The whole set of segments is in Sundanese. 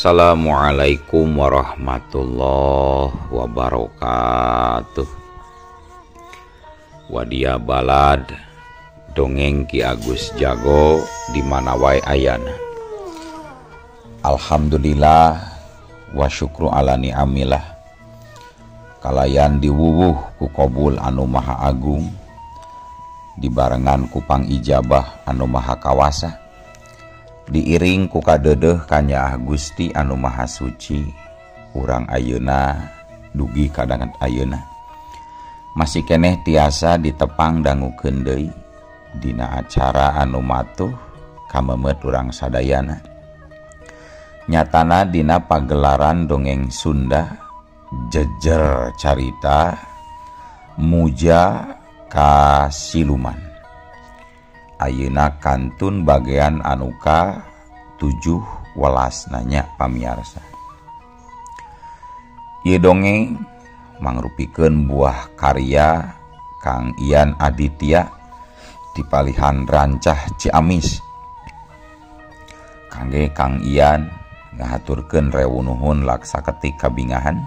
Assalamualaikum warahmatullahi wabarakatuh. Wadia balad dongeng Ki Agus Jago di mana wae ayana. Alhamdulillah wa syukru ala ni'amillah. Kalayan diwuwuh ku qabul anu maha agung, dibarengan ku pangijabah anu maha kawasa, diiring ku kadedeh kanyaah Gusti anu maha suci. Urang ayeuna dugi kadangan ayeuna masih keneh tiasa ditepang dangukeun deui dina acara anu matuh kamemet urang sadayana. Nyatana dina pagelaran dongeng Sunda jejer carita Muja ka Siluman. Ayeuna kantun bagian anu ka 7 welas nanya pamiarsa. Ieu dongeng mangrupikeun buah karya Kang Ian Aditya dipalihan Rancah Ciamis. Kangge Kang Ian ngahaturkeun rewu nuhun laksa ketik kabingahan.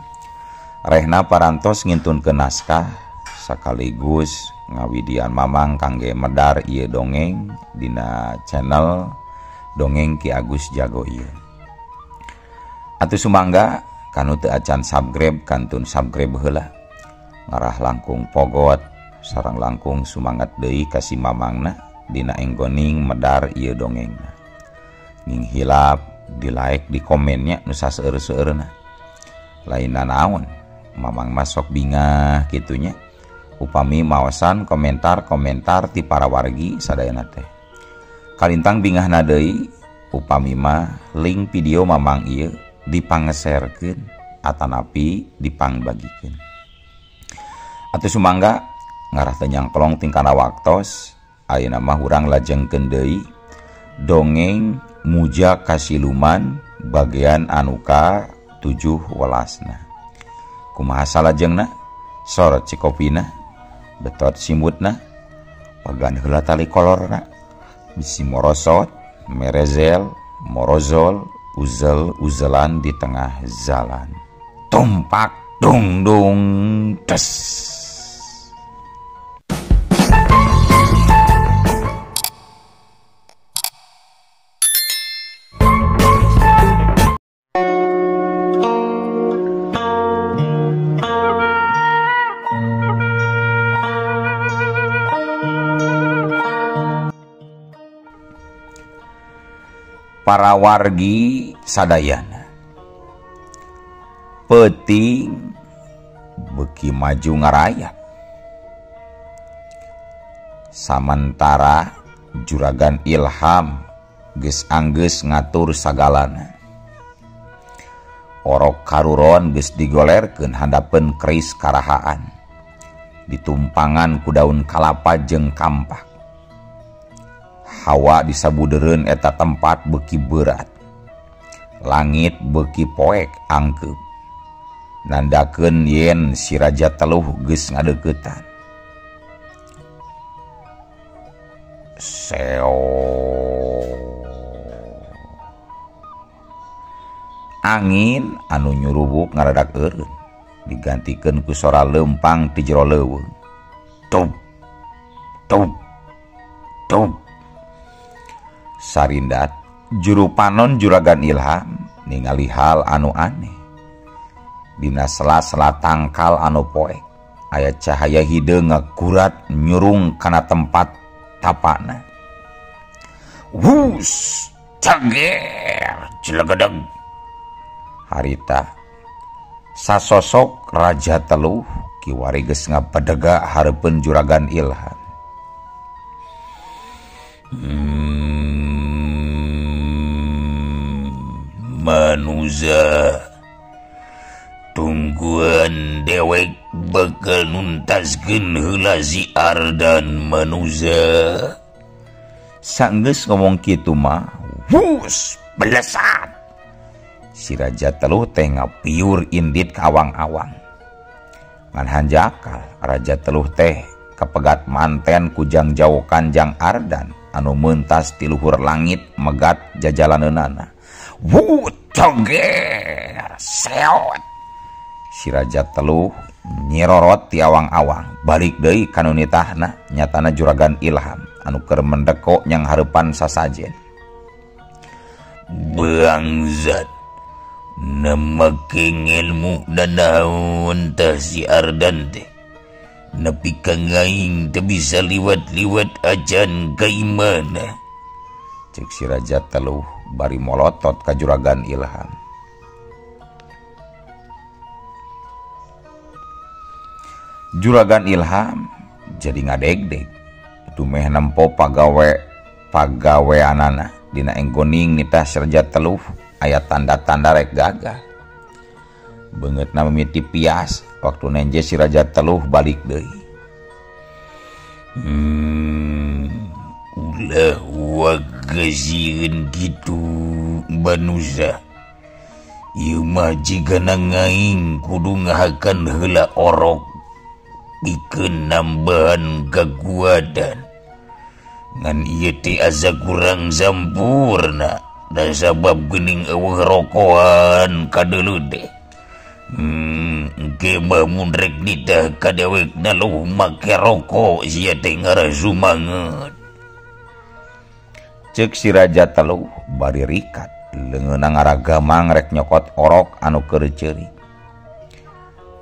Rehna parantos ngintunkeun naskah sekaligus ngawidian mamang kangge medar ieu dongeng dina channel Dongeng Ki Agus Jago ieu. Atuh sumangga kanu teu acan subscribe kantun subscribe heula. Ngarah langkung pogot sareng langkung sumangat deui ka si mamangna dina enggoning medar ieu dongengna. Ning hilap di like di komennya nu saseueur-seueurna. Lainna naon mamang masok bingah kitunya upami maosan komentar-komentar ti para wargi sadayana teh. Kalintang bingahna deui upami mah link video mamang ieu dipangeserkeun atanapi dipangbagikeun. Atuh sumangga ngarah teu nyangklong tingkana waktos, ayeuna mah urang lajengkeun deui dongeng Muja ka Siluman bagian anu ka 7 welasna. Kumaha salajengna? Sorot cikopina, betot simutna, pagan heula tali kolorna, bisi morosot, merezel, morozol, uzel-uzelan di tengah jalan. Tumpak dung dung tes. Para wargi sadayana, peuting beuki maju ngarayap. Samantara Juragan Ilham geus anggeus ngatur sagalana. Orok karuron geus digolerkeun handapeun keris karahaan, ditumpangan ku daun kalapa jeung kampak. Hawa disabudeureun eta tempat beuki berat. Langit beuki poek angkeup. Nandakeun yen si Raja Teluh geus ngadeuketan. Seo. Angin anu nyurubuk ngaradak eureun digantikeun ku sora leumpang ti jero leuweung. Tub tub tub. Sarindat juru panon Juragan Ilham ningali hal anu aneh. Dina sela-sela tangkal anu poek aya cahaya hideung ngakurat nyurung kana tempat tapana. Wus, cager, jelegedeg. Harita sasosok Raja Teluh kiwari geus ngapedega hareupeun Juragan Ilham. Manuza tungguan dewek bakal nuntaskeun heula ziar dan manuza. Sanggeus ngomong kitu mah, wus belesat. Si Raja Teluh teh ngapiur indit ka awang-awang. Ngan hanjakal Raja Teluh teh Kapegat manten kujang jauhkan Jang Ardan anu mentas ti luhur langit megat jajalaneunana. Wuh coger seot. Si Raja Teluh nyirorot ti awang-awang balik deui ka nu nitahna nyatana Juragan Ilham anu keur mendeko nyang hareupan sasajen. Bangsat nemake ilmu nanaon tah si Ardan teh nepi ka ngaing teu bisa liwat-liwat acan ka imana. Cek si Raja Teluh bari molotot ka Juragan Ilham. Juragan Ilham jadi ngadegdeg dumeh nempo pagaweanana dina enggoning nitah si Raja Teluh aya tanda-tanda rek gagah. Beungeutna mimiti pias waktu nenje si Raja Teluh balik deui. Ulah wagazieun kitu manusia. Ieu mah jigana ngaing kudu ngahakan heula orok pikeun nambahan kakuatan. Ngan ieu teh asa kurang sampurna da sabab geuning eueuh rokoan kadeuleu teh. Engke mah mun rek nitah ka dewekna leuh make roko sia teh ngarah sumanget. Ceuk si Raja Teluh bari rikat leungeunna ngaragamang rek nyokot orok anu keur ceurik.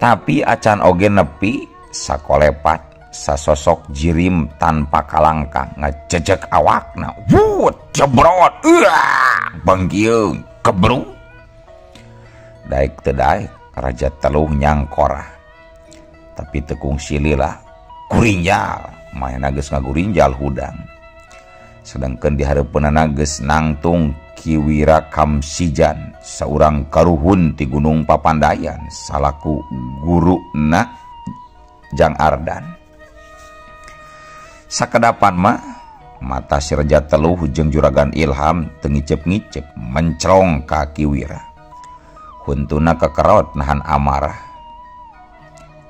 Tapi acan oge nepi sakolepat sasosok jirim tanpa kalangkang ngajejek awakna. Wut jebrot uah bangkieung kebru. Daek teu daek Raja Teluh nyangkorah. Tapi teu kungsi lila gurinjal, maena geus ngagurinjal hudang. Sedangkan di hareupeunana geus nangtung Ki Wira Kamsijan, saurang karuhun ti Gunung Papandayan salaku guruna Jang Ardan. Sakedapan mah mata si Raja Teluh jeung Juragan Ilham teu ngicep-ngicep mencrong ka Ki Wira. Huntuna kekerot nahan amarah.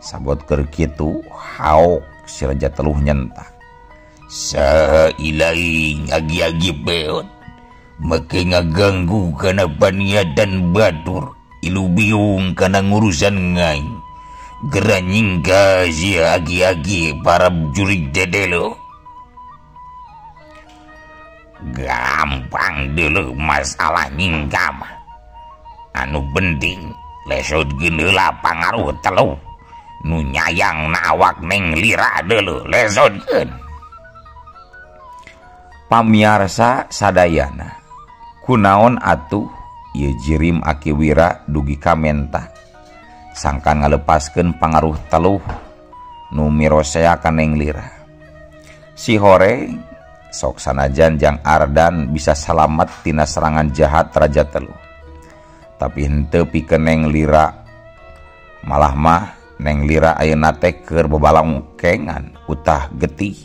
Sabot keur kitu haok si Raja Teluh nyentak. Saha ilaing agi-agi beot make ngaganggu kana paniatan batur ilu biung kana ngurusan ngaing gera nyingka sia agi-agi para jurig dedelo. Gampang dulu masalah nyingka mah, anu penting lesot geuneulah pangaruh teluh nu nyayang na awak Neng Lira deuleu lesotkeun. Pamiarsa sadayana kunaon atuh ieu jirim Aki Wira dugi ka menta sangkan ngalepaskeun pangaruh teluh nu mirosea ka Neng Lira. Si horeng sok sanajan Jang Ardan bisa salamet tina serangan jahat Raja Teluh, tapi henteu pikeun Neng Lira. Malah mah Neng Lira ayeuna teh keur bebalongkengan utah getih.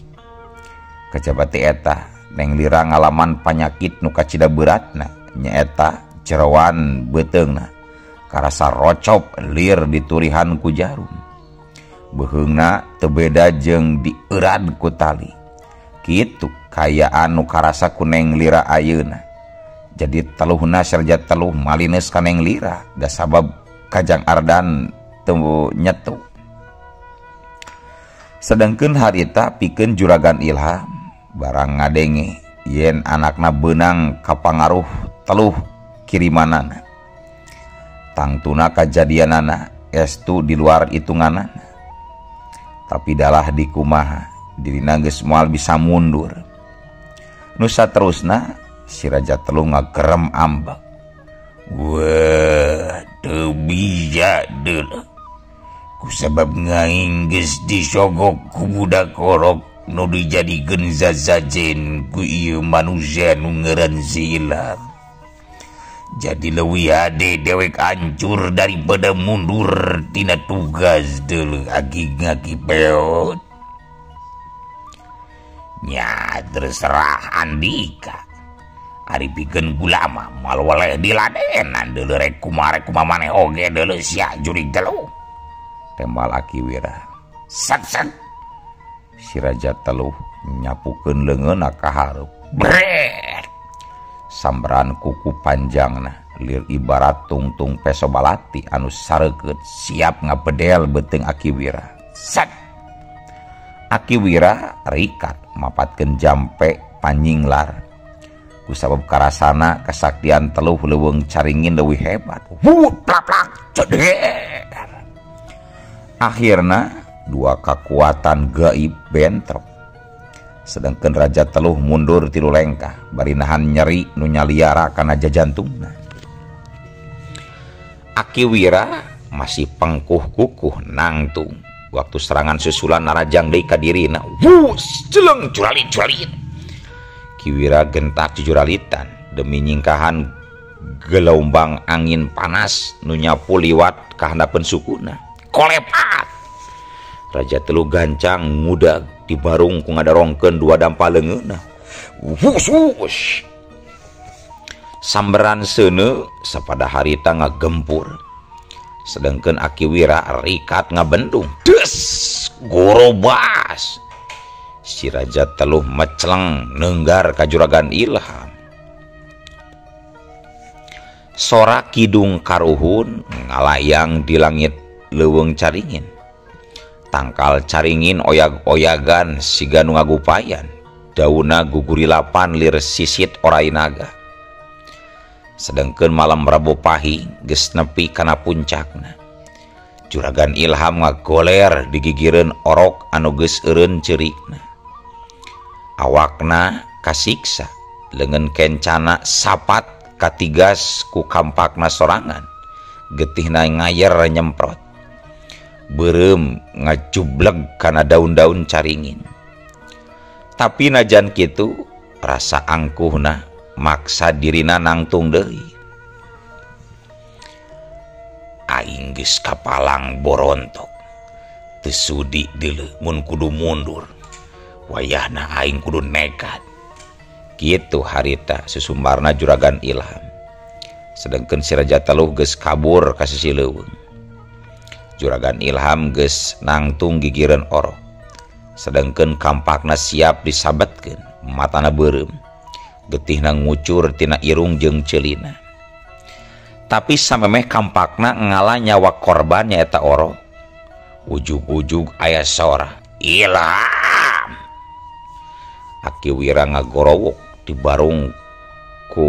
Kajaba ti eta Neng Lira ngalaman panyakit nu kacida beratna nyaeta jeroan beuteungna karasa rocop lir diturihan ku jarum. Beuheungna teu beda jeung dieuran ku tali. Kitu kayaan nu karasa ku Neng Lira ayeuna. Jadi teluhna Raja Teluh malineus ka Neng Lira da sabab ka Jang Ardan teu nyetu. Sedangkeun harita pikeun Juragan Ilham barang ngadenge yen anakna beunang kapangaruh teluh kirimanana. Tangtuna kajadianana estu di luar hitunganana. Tapi dalah dikumaha dirina geus moal bisa mundur. Nu saterusna si Raja Teluh ngagerem ambek. Wah, teu bisa deuleu. Kusabab ngaing geus disogok ku budak orok nu dijadikeun zazajen ku ieu manusia nu ngaran si Ilham. Jadi leuwih hade dewek hancur daripada mundur tina tugas deuleu agi-agi peot. Nya terserah andika. Ari pikeun gula mah moal weleh diladenan deuleu rek kumaha rek kumaha maneh oge deuleu sia jurig teluh. Tembal Aki Wira. Sat sat. Si Raja Teluh nyapukeun leungeunna ka hareup. Bret! Samberan kuku panjangna lir ibarat tungtung peso balati anu sareukeut siap ngabedel beuteung Aki Wira. Sat! Aki Wira rikat mapatkeun jampe panyinglar. Kusabab karasana kasaktian Teluh leuweung caringin leuwih hebat. Wut plak-plak ceder. Akhirna dua kekuatan gaib bentrok. Sedangkan Raja Teluh mundur 3 lengkah bari nahan nyeri nu nyaliara kana jajantungna. Aki Wira masih pengkuh kukuh nangtung. Waktu serangan susulan narajang deui ka dirina. Wus jeleng juralit-juralit. Ki Wira gentak jujuralitan demi nyingkahan gelombang angin panas nu nyapu liwat ka handapeun sukuna. Kolepat! Raja Teluh gancang ngudag dibarung ku ngadarongkeun dua dampa leungeunna. Wus wus. Samberan seuneu sapada harita ngagempur. Sedangkan Aki Wira rikat ngabendung. Des gorobas. Si Raja Teluh meceleng nenggar ka Juragan Ilham. Sora kidung karuhun ngalayang di langit leuweung caringin. Tangkal caringin oyag-oyagan siga nu ngagupayan. Dauna gugurilapan lir sisit orai naga. Sedangkan malam Rabu Pahing geus nepi kana puncakna. Juragan Ilham ngagoler digigireun orok anu geus eureun ceurikna. Awakna kasiksa, leungeun kencana sapat katigas ku kampakna sorangan. Getihna ngayer nyemprot. Beureum ngajubleg kana daun-daun caringin. Tapi najan kitu rasa angkuhna maksa dirina nangtung deui. Aing geus kapalang borontok. Teu sudi deuleu mun kudu mundur. Wayahna aing kudu nekat. Kitu harita susumbarna Juragan Ilham. Sedangkan si Raja Teluh geus kabur ka sisi leuweung. Juragan Ilham geus nangtung gigireun orok. Sedangkan kampakna siap disabetkeun, matana beureum. Getihna ngucur tina irung jeung ceulina. Tapi samemeh kampakna ngala nyawa korban nyaeta orok. Ujug-ujug aya sora, "Ilham!" Aki Wira ngagorowok dibarung ku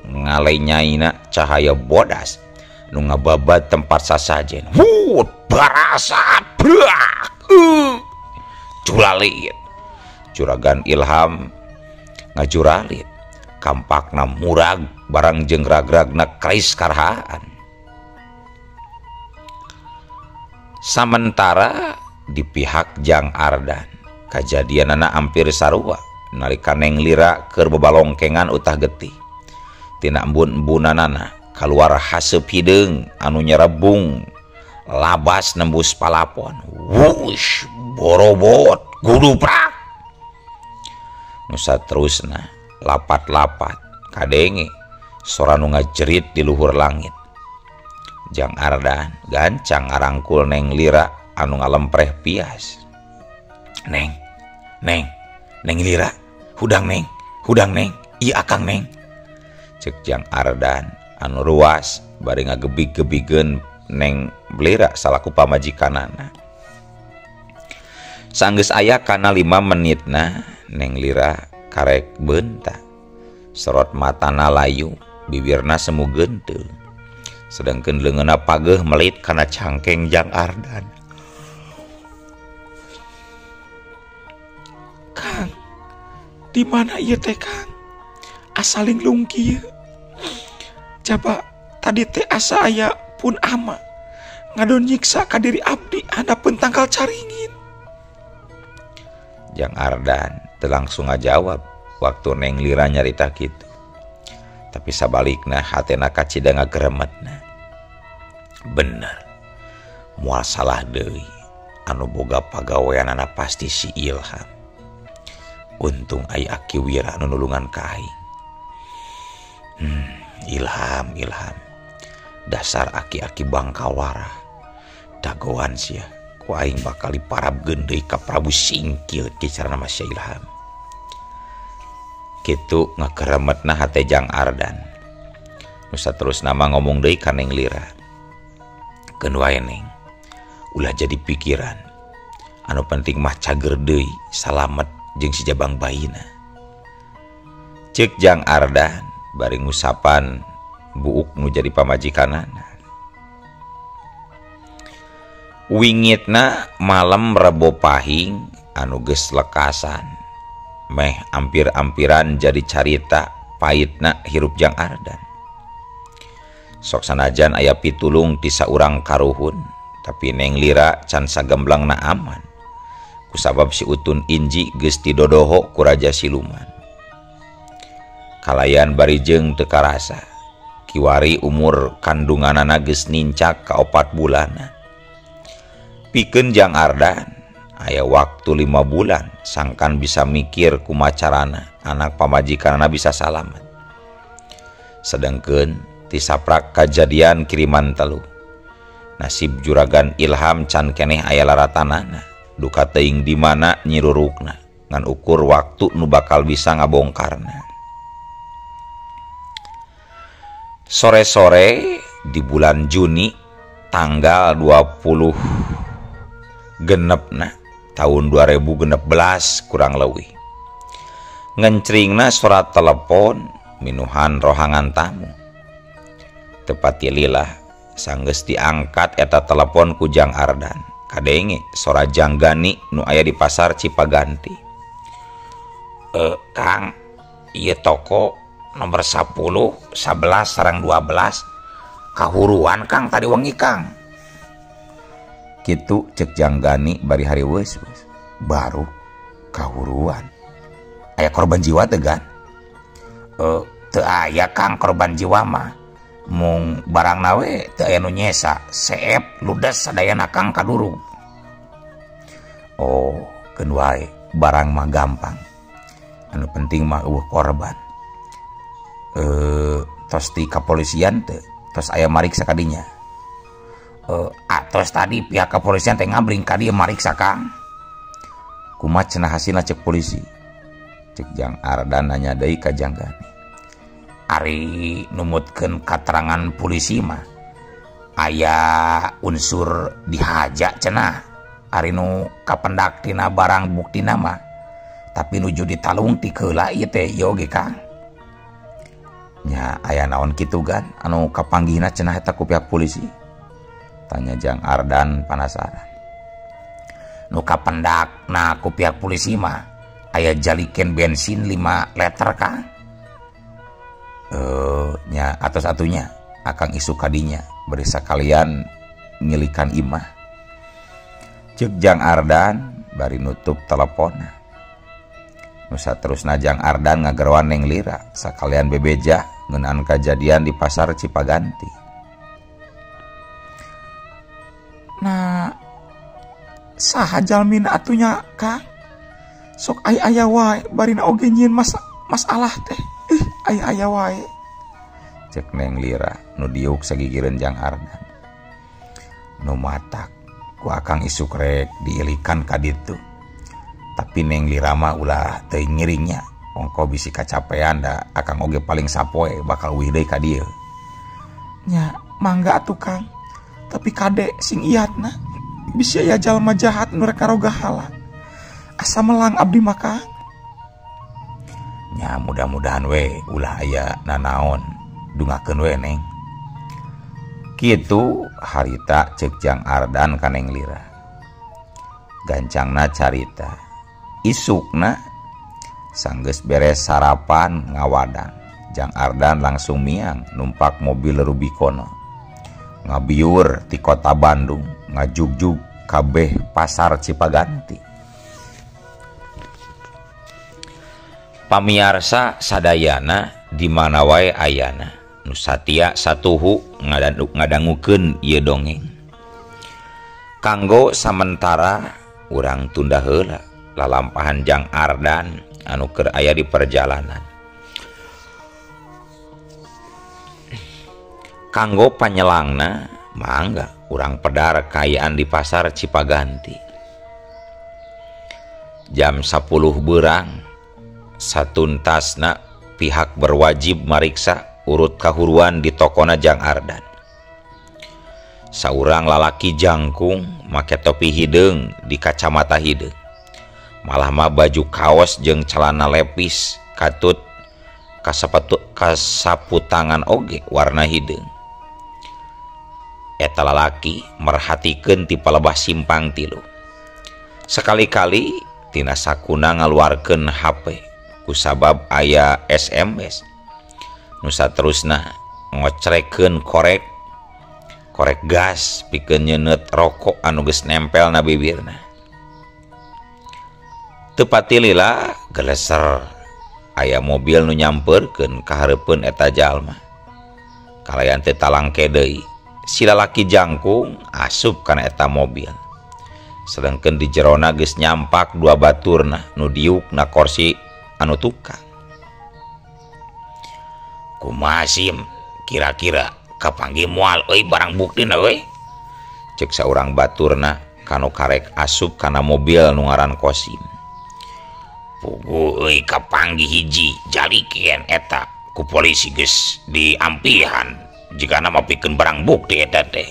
ngalenyaina cahaya bodas nu ngababad tempat sasajen. Wut barasa brak. Juralit. Juragan Ilham ngajuralit. Kampakna murag barang jeung ragragna kris karhaan. Samentara di pihak Jang Ardan, kajadianana hampir sarua nalika Neng Lira keur bebalongkengan utah getih. Tina embun-embunanana kaluar haseup hideung anu nyerebung labas nembus palapon. Wush, borobot, guduprak. Nu saterusna lapat-lapat kadenge sora nu ngajerit di luhur langit. Jang Ardan gancang ngarangkul Neng Lira anu ngalempreh pias. Neng, Neng, Neng Lira, hudang Neng, hudang Neng, ieu akang Neng. Cek Jang Ardan anu ruas bari ngagebig-gebigeun Neng Lira salaku pamajikanana. Sanggeus aya kana 5 menitna Neng Lira karek beunta. Sorot matana layu, bibirna semu genteul. Sedangkan leungeunna pageuh melit kana cangkeng Jang Ardan. Kang, di mana ieu teh Kang? Asa linglung kieu. Coba tadi teh asa aya pun ama ngadon nyiksa ka diri abdi handapeun tangkal caringin. Jang Ardan teu langsung ngajawab waktu Neng Lira nyarita kitu. Tapi sabalikna hatena kacida ngageremetna. Bener, moal salah deui. Anu boga pagaweanana pasti si Ilham. Untung aya Aki Wira anu nulungan ka aing. Ilham, Ilham. Dasar aki-aki bangkawara. Dagoan sia, Ku aing bakal diparabkeun deui ka Prabu Singkil kicarana mah Syekh Ilham. Kitu ngakeremetna hate Jang Ardan. Nu saterusna mah ngomong deui ka Neng Lira. Keun wae Neng, ulah jadi pikiran. Anu penting mah cager deui, salamet jeung si jabang bayina. Ceuk Jang Ardan bari ngusapan buuk nu jadi pamajikanana. Wingitna malam Rebo Pahing anu geus lekasan. Meh ampir-ampiran jadi carita pahitna hirup Jang Ardan. Sok sanajan aya pitulung ti saurang karuhun, tapi Neng Lira can sagemblangna aman. Kusabab si Utun Inji geus didodoho ku Raja Siluman. Kalayan bari jeung teu karasa, kiwari umur kandunganana geus nincak ka 4 bulanan. Pikeun Jang Ardan aya waktu 5 bulan sangkan bisa mikir kumacarana anak pamajikanana bisa salamet. Sedengkeun ti saprak kajadian kiriman telu. Nasib juragan Ilham can keneh aya laratanana, duka teuing di mana nyirurukna ngan ukur waktu nu bakal bisa ngabongkarna. Sore-sore di bulan Juni tanggal 20 genepna tahun 2016 kurang leuwih. Ngencringna surat telepon minuhan rohangan tamu. Tepati lillah sanggeus diangkat eta telepon ku Jang Ardan. Kadenge sora Jang Gani nu aya di pasar Cipaganti. Kang, ieu toko nomor 10, 11 sareng 12 kahuruan Kang tadi wengi Kang. Kitu cek Jang Gani bari hari weus baru kahuruan. Aya korban jiwa teu Gan? Teu aya Kang korban jiwa mah. Mung barangna we teu aya nu nyesa, seep ludes sadayana Kang kadurung. Oh, keun wae barang mah gampang. Anu penting mah eueuh korban. Tos ti kapolisian teu, tos aya mariksa kadinya. Atos tadi pihak kepolisian teh ngabring ka dieu mariksa Kang. Kumaha cenah hasilna cek polisi? Cek Jang Ardan nanya deui ka Jang Gani. Ari numutkeun katerangan polisi mah aya unsur dihaja cenah. Ari nu kapendak tina barang buktina mah tapi nuju ditalung ti keula ieu teh ieu oge Kang. Nya aya naon kitu Gan anu kapanggihna cenah eta ku pihak polisi? Tanya Jang Ardan panasaran. Nu kapendak na ku pihak polisi mah aya jaliken bensin 5 liter Kang. Nya atos atunya akang isu kadinya beri sakalian ngilikan imah. Ceuk Jang Ardan bari nutup teleponna. Nu saterusna Jang Ardan ngageroan Neng Lira sakalian bebeja ngeunaan kajadian di pasar Cipaganti. Nah, saha jalmina atunya Kang? Sok aya-aya wae barina oge nyieun masalah teh. Aya-aya wae. Cek Neng Lira nu diuk sagigireun Jang Ardan. Nu matak ku akang isuk rek diilikan ka ditu. Tapi Neng Lira mah ulah teu ngiringnya. Ongko bisi kacapean da akang oge paling sapoe bakal uih deui ka dieu. Nya mangga atuh Kang. Tapi kade sing iatna bisi aya jalma jahat nu rek karoga hala. Asa melang abdi mah Kang. Nya mudah-mudahan we ulah aya nanaon dungakeun we Neng. Kitu harita cek Jang Ardan ka Neng Lira. Gancangna carita. Isukna sanggeus beres sarapan ngawadang. Jang Ardan langsung miang numpak mobil Rubicono. Ngabiur ti kota Bandung, ngajugjug kabeh pasar Cipaganti. Pamiarsa sadayana di mana wae ayana, nu satia satuhu ngadangukeun ieu dongeng. Kanggo samentara urang tunda heula lalampahan Jang Ardan anu keur aya di perjalanan. Kanggo panyelangna mangga Urang pedar kaayaan di pasar Cipaganti. Jam 10 berang satuntasna pihak berwajib mariksa urut kahuruan di tokona Jang Ardan. Saurang lalaki jangkung make topi hideung di kacamata hideung. Malah mah baju kaos jeung celana lepis katut kasapu tangan oge warna hideung. Eta lalaki merhatikeun ti palebah simpang tilu. Sekali-kali tina sakuna ngaluarkeun HP kusabab aya SMS. Nu saterusna ngocrekeun korek korek gas pikeun nyeuneuh rokok anu geus nempel na bibirna. Teu patilila geleser aya mobil nu nyamperkeun ka hareupeun eta jalma. Kalayan teu talangke deui. Si lalaki jangkung asup kana eta mobil. Sedangkeun di jerona geus nyampak dua baturna nu diuk na korsi anu tukang. Kumaha sim kira-kira kapanggih moal euy barang buktina euy? Ceuk saurang baturna kanu karek asup kana mobil nu ngaran Kosim. Puguh euy kapanggih hiji jalikian eta ku polisi geus diampihan. Jika nama pikeun barang bukti eta teh.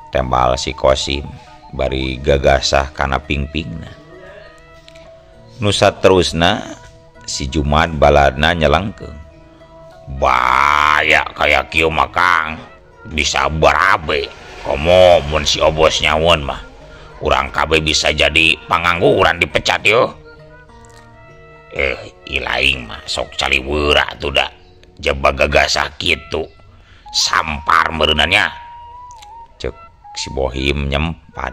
Tembal si Kosim bari gagasah kana pingpingna. Nu saterusna si Jumad baladna nyelengkeung. Bahaya kaya kieu mah Kang, bisa barabe. Komo mun si Obos nyaweun mah urang kabeh bisa jadi pangangguran dipecat yo. Ilaing mah sok caliweura atuh da. Jaba gagasah kitu sampar meureunannya. Ceuk si Bohim nyempan.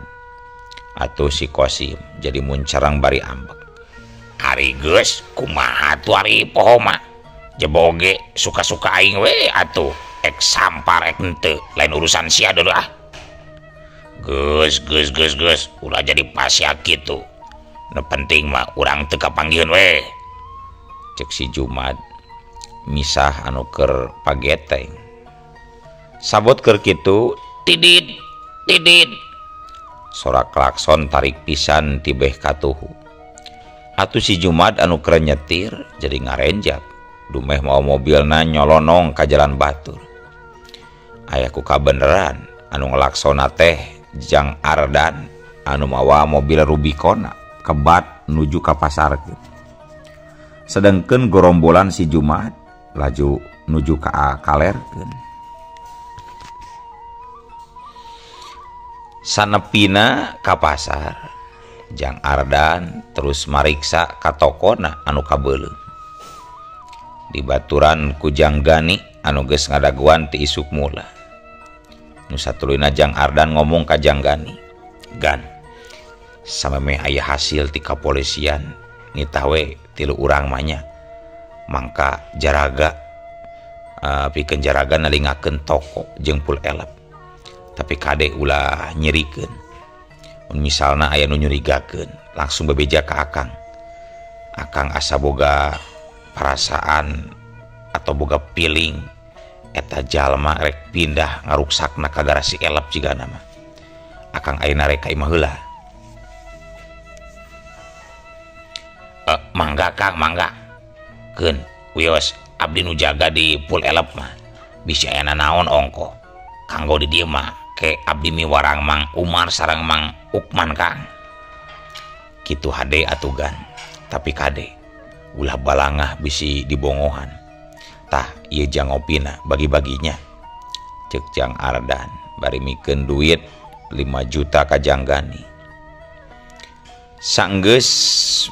Atuh si Kosim jadi muncerang bari ambek. Ari geus kumaha atuh ari poho mah. Jaba oge suka-suka aing we atuh ek sampar ek henteu lain urusan sia deuleu ah. Geus geus geus geus ulah jadi pasya kitu. Nu penting mah urang teu kapanggieun we. Ceuk si Jumad misah anu keur pageteng. Sabot keur kitu tidid tidid sorak klakson tarik pisan tibeh katuhu. Atuh si Jumad anu keur nyetir jadi ngarenjak dumeh mau mobilna nyolonong ka jalan batur. Aya ku kabeneran anu ngelaksona teh Jang Ardan anu mawa mobil Rubicona kebat nuju ka pasarkeun. Sedengkeun gorombolan si Jumad laju nuju ka kalerkeun. Sanepina ka pasar Jang Ardan terus mariksa ka tokona anu kabeuleum. Dibaturan ku Jang Gani anu geus ngadaguan ti isuk mula. Nu satuluyna Jang Ardan ngomong ka Jang Gani, "Gan, samemeh aya hasil ti kapolisian nitah we tilu urang mah nya. Mangka jaraga pikeun jaraga nalingakeun toko jeung pul elep. Tapi kade ulah nyerikeun. Mun misalna aya nu nyurigakeun, langsung bebeja ka akang. Akang asa boga perasaan atau boga feeling eta jalma rek pindah ngaruksakna ka garasi elep jigana mah. Akang ayeuna rek ka imah heula." Mangga Kang, mangga. Keun wios abdi nu jaga di pul elep mah bisi aya nanaon ongkoh. Kanggo di dieu mah ke abdi miwarang Mang Umar sareng Mang Ukman Kang. Kitu hade atugan, tapi kade ulah balangah bisi dibongohan. Tah ieu jang ngopina bagi-baginya. Ceuk Jang Ardan bari mikeun duit 5 juta ka Jang Gani. Sanggeus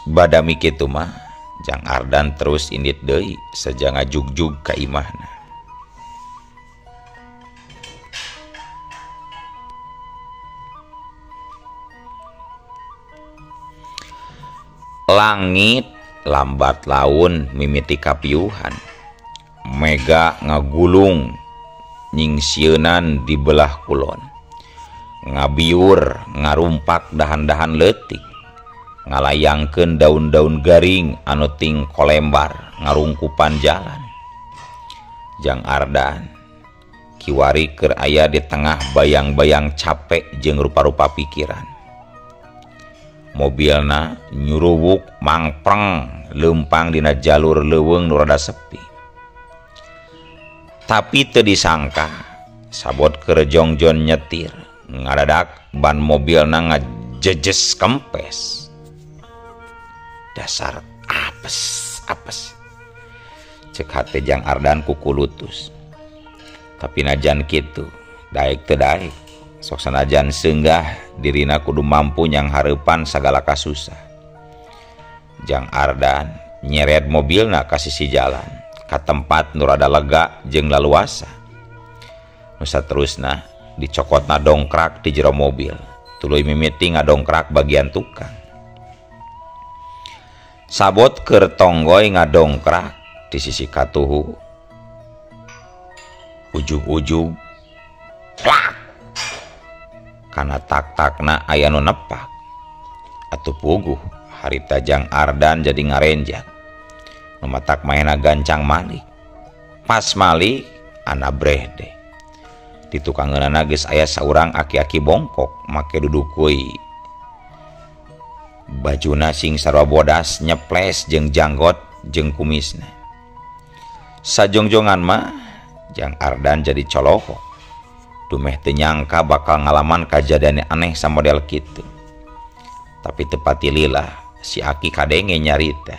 badami kitu mah Jang Ardan terus indit deui seja ngajugjug ka imahna. Langit lambat laun mimiti kapiuhan. Mega ngagulung nyingsieunan di belah kulon. Ngabiur ngarumpak dahan-dahan leutik. Ngalayangkeun daun-daun garing anu ting kolembar ngarungkupan jalan. Jang Ardan kieu Kiwari keur aya di tengah bayang-bayang capek jeung rupa-rupa pikiran. Mobilna nyuruwuk mangpreng leumpang dina jalur leuweung nu rada sepi. Tapi teu disangka sabot keur jongjon nyetir ngadadak ban mobilna ngajejes kempes. Dasar apes apes. Cek hate Jang Ardan kukulutus. Tapi najan kitu daek teu daek sok sanajan seunggah dirina kudu mampu nyang hareupan sagala kasusah. Jang Ardan nyeret mobilna ka sisi jalan ka tempat nu rada lega jeung laluasa. Nu saterusna dicokotna dongkrak di jero mobil tuluy mimiti ngadongkrak bagian tukang. Sabot keur tonggoy ngadongkrak di sisi katuhu ujug-ujug plak kana tak-takna aya nu nepak. Atuh puguh harita Jang Ardan jadi ngarenjak nu matak maena gancang malik. Pas malik ana breh deh. Di tukangeunana geus aya saurang aki-aki bongkok make dudukui. Bajuna sing sarua bodas nyeples jeung janggot jeung kumisna. Sajongjongan mah Jang Ardan jadi colohok. Dumeh teu nyangka bakal ngalaman kajadian aneh samodel kitu. Tapi tepati lila si aki kadenge nyarita.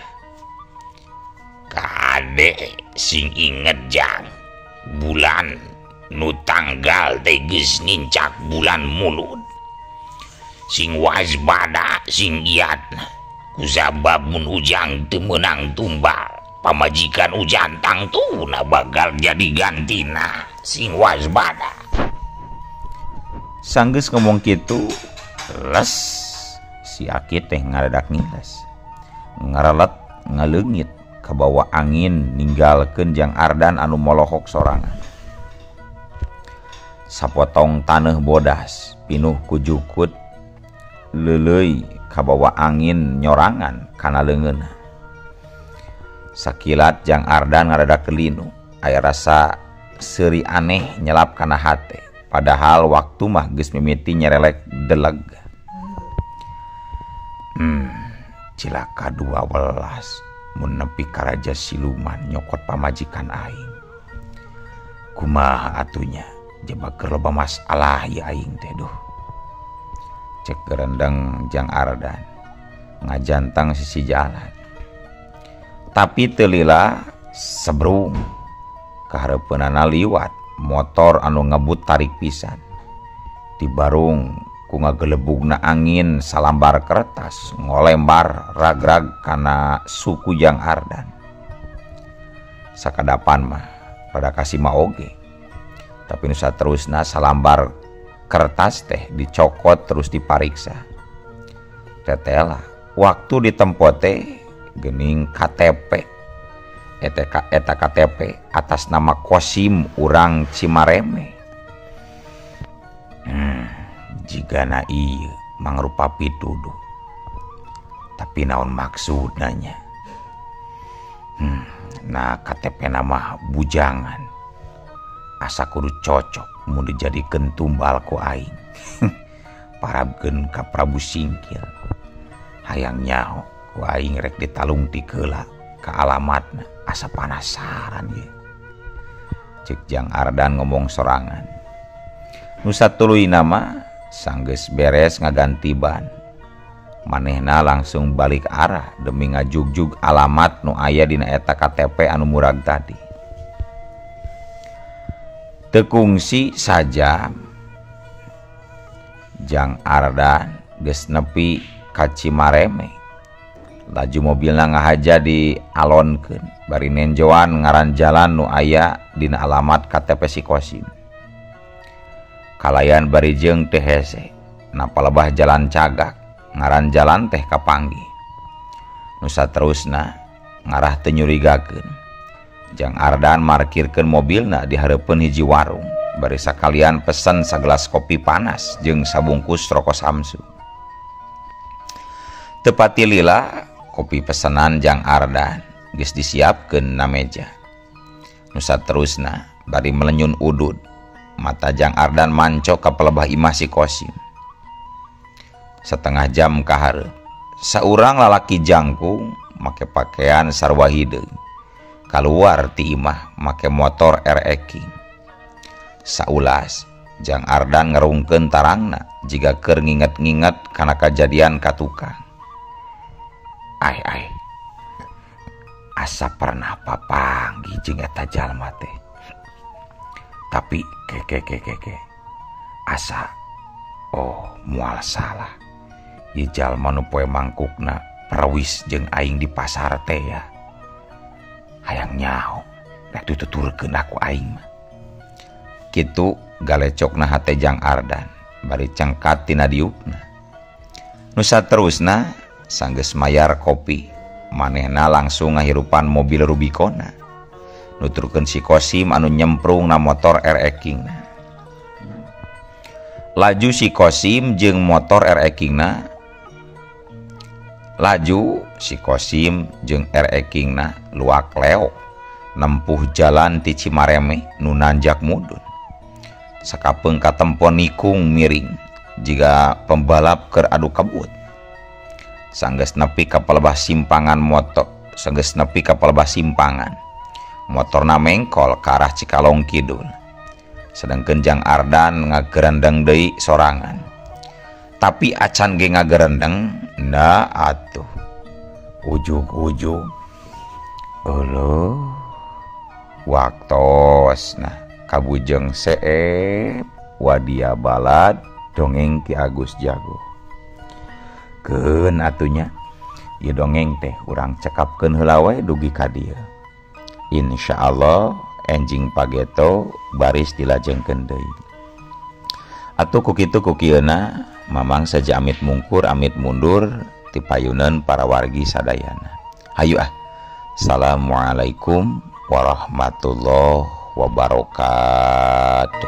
Kade sing inget Jang, bulan nu tanggal teh geus nincak bulan Mulud. Sing waspada sing giat kusabab mun ujang teu meunang tumbal pamajikan ujang tangtuna bakal jadi gantina. Sing waspada. Sanggeus ngomong kitu les si aki teh ngadadak ngiles ngarelet ngaleungit kabawa angin ninggalkeun Jang Ardan anu molohok sorangan. Sapotong taneuh bodas pinuh ku jukut leuleuy kabawa angin nyorangan kana leungeunna. Sakilat Jang Ardan ngadadak kelinu, aya rasa seuri aneh nyelap kana hate. Padahal waktu mah geus mimiti nyerelek deleg. Cilaka 12 mun nepi ka raja siluman nyokot pamajikan aing. Kumaha atunya jebak keur loba masalah ieu aing teh duh. Cek gerendeng Jang Ardan ngajantang sisi jalan. Tapi teu lila sebrung kahareupeunana liwat motor anu ngebut tarik pisan. Dibarung ku ngagelebugna angin salambar kertas ngolembar ragrag kana suku Jang Ardan. Sakadapan mah rada kasima oge. Tapi nu saterusna salambar kertas teh dicokot terus dipariksa. Tetela waktu ditempo teh gening KTP eta KTP atas nama Kosim urang Cimareme. Jigana ieu mangrupa pituduh. Tapi naon maksudna nya? Nah KTP nama bujangan. Asa kudu cocok mun dijadikeun tumbal ku aing. Parabkeun ka Prabu Singkil. Hayang nyaho ku aing rek ditalung tikeula ka alamatna. Asa panasaran ye. Cek Jang Ardan ngomong sorangan. Nu satuluyna mah sanggeus beres ngaganti ban. Manehna langsung balik arah demi ngajugjug alamat nu aya dina eta KTP anu murag tadi. Teu kungsi sajam Jang Ardan geus nepi ka Cimareme. Laju mobilna ngahaja dialonkeun bari nenjoan ngaran jalan nu aya dina alamat KTP si Kosim. Kalayan bari jeung teu hese, napa lebah jalan cagak, ngaran jalan teh kapanggih. Nu saterusna ngarah teu nyurigakeun. Jang Ardan markirkeun mobilna di hareupeun hiji warung, bari sakalian pesen sagelas kopi panas jeung sabungkus rokok Samsu. Tepati lila kopi pesenan Jang Ardan geus disiapkeun na meja. Nu saterusna bari melenyun udud. Mata Jang Ardan mancok ka pelebah imah si Kosim. Setengah jam ka hareup, saurang lalaki jangkung make pakaian sarua hideung kaluar ti imah make motor RX King. Saulas Jang Ardan ngerungkeun tarangna jiga keur nginget-nginget kana kajadian ka tukang. Ai ai, asa pernah papanggih jeung eta jalma teh. Tapi ke asa oh moal salah. Ieu jalma nu poe mangkukna perawis jeung aing di pasar teh ya. Hayang nyaho rek dituturkeun aku aing mah. Kitu galecokna hate Jang Ardan bari cengkat tina diukna. Nu saterusna sanggeus mayar kopi, manehna langsung ngahirupan mobil Rubicona. Nuturkeun si Kosim anu nyemprung na motor RX King-na. Laju si Kosim jeung motor RX King-na. Laju si Kosim jeung RX King-na luak leo nempuh jalan ti Cimareme nu nanjak mudun. Sakapeung katempo nikung miring jiga pembalap keur adu kebut. Sanggeus nepi ka palebah simpangan motor, sanggeus nepi ka palebah simpangan. Motorna mengkol ka arah Cikalong Kidul. Sedangkeun Jang Ardan ngagerendeng deui sorangan. Tapi acan ge ngagerendeng, nah atuh. Ujug-ujug. Euleuh. Waktosna kabujeng seep wadia balad dongeng Ki Agus Jago. Keun atunya ieu dongeng teh urang cekapkeun heula we dugi ka dieu. Insyaallah enjing pageto baris dilajengkeun deui. Atuh ku kitu ku kieuna Mamang saja amit mungkur amit mundur ti payuneun para wargi sadayana. Hayu ah. Assalamualaikum warahmatullahi wabarakatuh.